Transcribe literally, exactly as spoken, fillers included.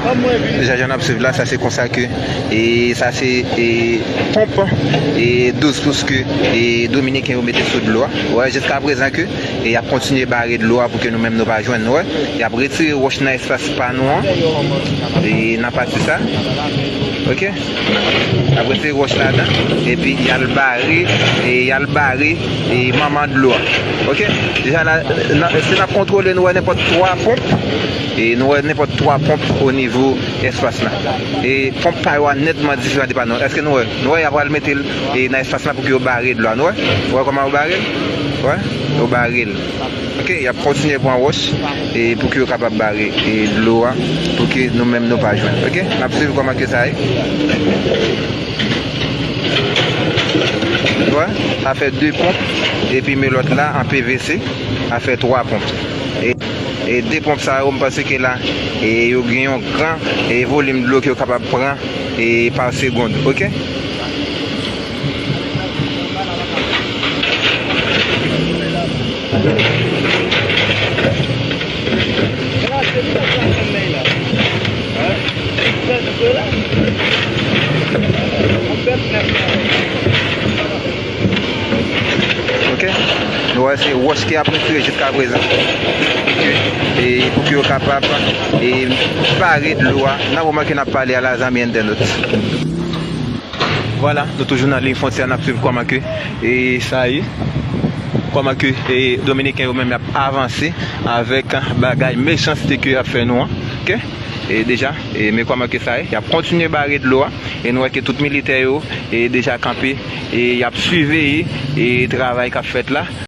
Deja, jan n ap swiv la, sa se konsa ke, e sa se, e, ponp, e douz pous ke, e, Dominiken yo mete sou dlo a. Wè, jiska prezan ke, e y ap kontinye bare dlo a pou ke nou menm nou pa jwenn, nou wè. Y ap retire wòch nan espas pa nou an. E nan pati sa. Ok? Y ap retire wòch ladan. Epi y al bare, e y al bare, e manman dlo a. Ok? Deja la, nan, si n ap kontwole, nou wè nenpòt twa ponp. E nou wè nenpòt twa ponp o nivo espas la. E ponp pa yo a nètman diferan de pa nou. Èske nou wè? Nou wè y ap pral mete l, e nan espas la pou ke yo bare dlo a. Nou wè? Ou wè kòman yo bare l? Wè? Yo bare l. Ok, y ap kontinye pran wòch, e pou ke yo kapab bare, e dlo a, pou ke nou menm nou pa jwenn. Ok, n ap swiv kòman ke sa ye. Wè, sa fè de ponp, epi men lòt la an P V C, sa fè twa ponp. E, e de ponp sa yo, m panse ke la, e yo gen yon gran, e volim dlo ke yo kapab pran, e pa segonn, ok? Ok. Nou wè se wòch ki ap retire jiska prezan. E pou ke yo kapab, e, bare dlo a nan moman ke n ap pale a la, zanmi entènot. Vwala, nou toujou nan liy fwontyè, n ap swiv kòman ke, e, sa ye. Kòman ke, e, Dominiken yo menm y ap avanse avèk bagay mechanste ke y ap fè nou an. Ok? E deja, e, men kòman ke sa ye. Y ap kontinye bare dlo a. E nou wè ke tout militè yo, e, deja kanpe. E y ap siveye, e, travay k ap fèt la.